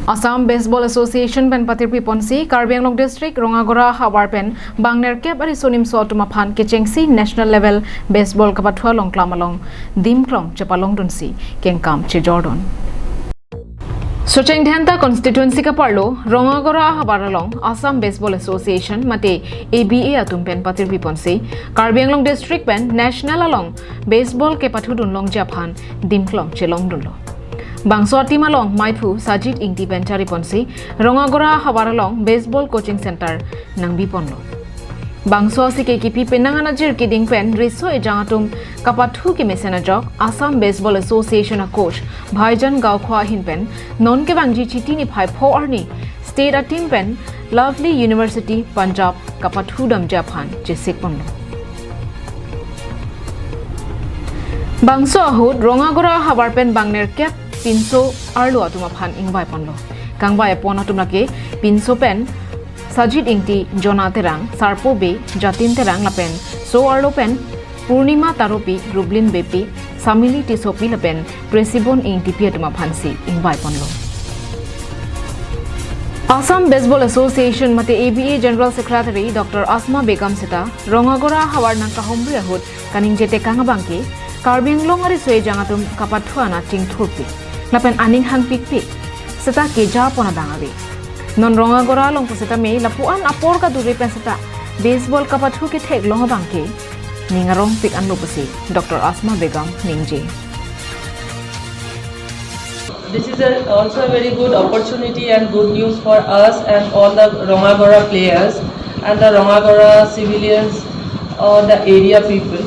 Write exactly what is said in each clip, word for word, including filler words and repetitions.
Assam Baseball Association pen patirpi ponsi Karbi Anglong District Rongagora havar pen bang nerkep ariso nimso atum aphan kechengsi national level baseball kapathu along klam along dim klong chepalongdunsi kengkam chejordun. Socheng Dhenta constituency kaparlo Rongagora havar along Assam Baseball Association mate A B A atum pen patirpi ponsi Karbi Anglong District pen national along baseball kepathudun longji aphan dim klong chelongdunlo. Bangso a-team along maiphu Sajid Ingti pen chari ponsi Rongagora havar along baseball coaching center nangbi ponlo. Bangso asike kipi penang anajir keding pen riso ejang atum kapathu kemesen ajok Assam Baseball Association a-coach Bhaijan Gaokhowa ahin pen non kevangji Chiti niphai pho arni state a-team pen Lovely University Punjab kapathudamji aphan chesik ponlo. Bangso ahut Rongagora havar pen bang nerkep pinso arlo atum aphan ingvai ponlo. Kangvai pon atum lake pinso pen Sajid Ingti, Jona Terang, Sarpo Bey, Jatin Terang lapen so arlo pen Purnima Taropi, Rublin Beypi, Samili Tissopi lapen Presibon Ingtipi atum aphansi ingvai ponlo. Assam Baseball Association mate A B A General Secretary Doctor Asma Begum seta Rongagora havar nangkahumri ahut kaningje tekang abangke Karbi Anglong ariso ejang atum kapathu anat chingthurpik lapen aning hangpikpik seta keja pon abang ave. Non Rongagora along pusitame lapu-an apor kaduri pen seta baseball kapathu ketheklong abangke ning arongpik anlo pusi Doctor Asma Begum ningje. This is a, also a very good opportunity and good news for us and all the Rongagora players and the Rongagora civilians or the area people.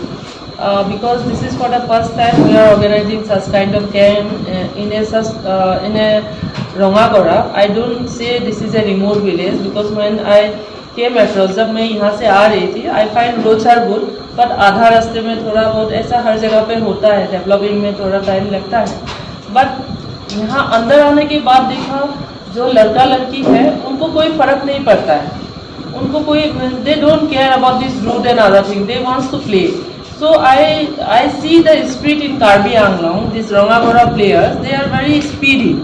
Uh, because this is for the first time we are organizing such kind of game, uh, in a such, uh, in a Rongagora. I don't say this is a remote village because when I came across, जब मैं यहाँ से आ रही थी, I find roads are good, but आधा रास्ते में थोड़ा बहुत ऐसा हर जगह पे होता है, डेवलपिंग में थोड़ा टाइम लगता है, बट यहाँ अंदर आने के बाद देखा, जो लड़का लड़की है उनको कोई फर्क नहीं पड़ता है, उनको कोई, they don't care about this road and other thing, they wants to play. So I, I see the spirit in Karbi Anglong, these Rongagora players, they are very speedy,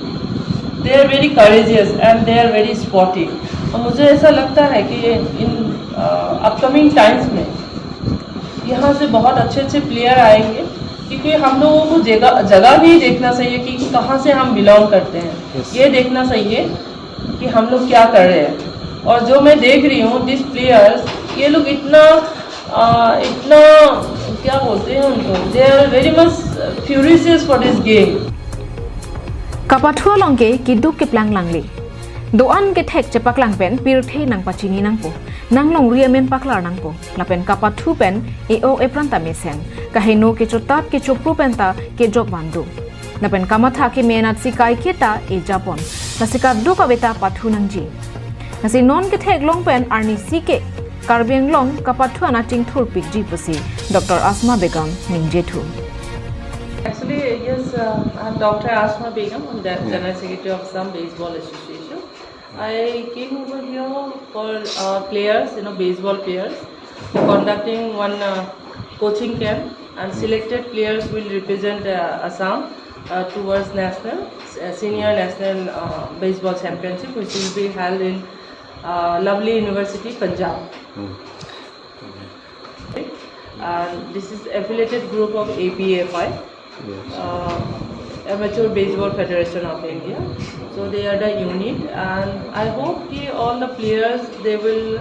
they are very courageous and they are very sporty. और मुझे ऐसा लगता है कि in upcoming times में यहाँ से बहुत अच्छे अच्छे प्लेयर आएंगे, क्योंकि हम लोगों को जगह जगह भी देखना चाहिए कि कहाँ से हम बिलोंग करते हैं। यस। ये देखना चाहिए कि हम लोग क्या कर रहे हैं। और जो मैं देख रही हूँ, दिस प्लेयर्स, ये लोग इतना, आ, इतना, क्या बोलते हैं उनको, they are very much furious for this game. Kapathu along ke keduk keplang langle. Do-an kethek chepaklang pen pirthe nangpachini nangpo, nanglongri amen paklar nangpo, lapen kapathu pen e-ok epran ta mesen, kaheno kechotap kechopru pen ta kejok van do. Lapen kamatha kemenatsi kaiketa ejapon, lasi kaduk ave ta pathu nangji. Lasi non ketheklong pen arnisi ke Karbi Anglong kapathu anat chingthurpikji pusi Doctor Asma Begum ningjethu. Actually, yes, uh, I'm Doctor Asma Begum, I'm the General Secretary of Assam Baseball Association. I came over here for, uh, players, you know, baseball players, for conducting one, uh, coaching camp, and selected players will represent, uh, Assam, uh, towards national, uh, senior national, uh, baseball championship, which will be held in, uh, Lovely University, Punjab. And this is affiliated group of A B F I, uh, Amateur Baseball Federation of India. So they are the unit, and I hope ki all the players, they will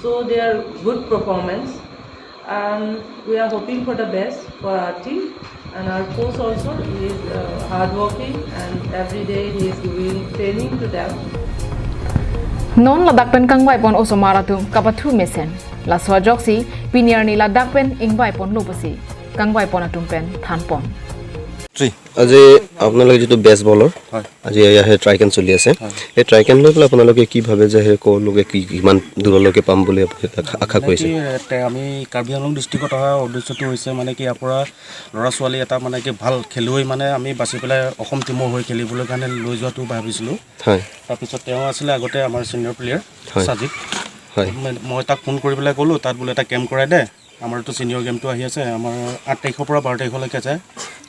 show their good performance, and we are hoping for the best for our team. And our coach also, he is, uh, hardworking and every day he is giving training to them. Non ladak pen kangvai pon osomar atum kapathu mesen. Laso ajoksi pini arni ladak pen ingvai ponlo pusi kangvai pon atum pen than pon. আজি আপোনালোকে যিটো বেচ বলৰ, হয়। আজি ইয়াত try camp চলি আছে। হয়। এই ট্ৰাই কেম্প লৈ পেলাই আপোনালোকে কি ভাবে যে সেই ক'লৈকে কি, কিমান দূৰলৈকে পাম বুলি আপোনালোকে আশা, আশা মানে কৰিছে? কি, তে আমি কাৰ্বি আংলং ডিষ্ট্ৰিক্টত অহা উদ্দেশ্যটো হৈছে মানে কি, ইয়াৰ পৰা ল'ৰা ছোৱালী এটা মানে কি ভাল খেলুৱৈ মানে আমি বাছি পেলাই অসম টিমৰ হৈ খেলিবলৈ কাৰণে লৈ যোৱাটো ভাবিছিলোঁ। হয়। তাৰপিছত তেওঁ আছিলে আগতে আমাৰ ছিনিয়ৰ প্লেয়াৰ হয়। সাজিদ। হয়। মই, মই তাক ফোন কৰি পেলাই ক'লোঁ, "তাত বোলে এটা কেম্প কৰাই দে, আমাৰতো ছিনিয়ৰ গেমটো আহি আছে, আমাৰ আঠ তাৰিখৰ পৰা বাৰ তাৰিখলৈকে আছে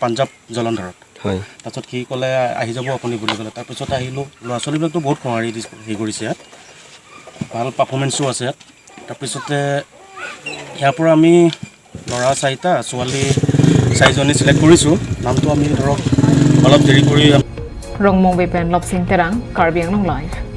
পাঞ্জাৱ জলন্ধৰত।" হয়। তাৰপিছত সি ক'লে, "আহি যাব আপুনি" বুলি ক'লে। তাৰপিছত আহিলোঁ। ল'ৰা ছোৱালীবিলাকতো বহুত সঁহাৰি দি হেৰি কৰিছে ইয়াত, ভাল পাৰফৰ্মেঞ্চো আছে ইয়াত। তাৰপিছতে ইয়াৰ পৰা আমি ল'ৰা চাৰিটা, ছোৱালী চাৰিজনী ছিলেক্ট কৰিছোঁ। নামটো আমি ধৰক অলপ দেৰি কৰি Rongmongve pen Lopsing Terang, Karbi Anglong Live.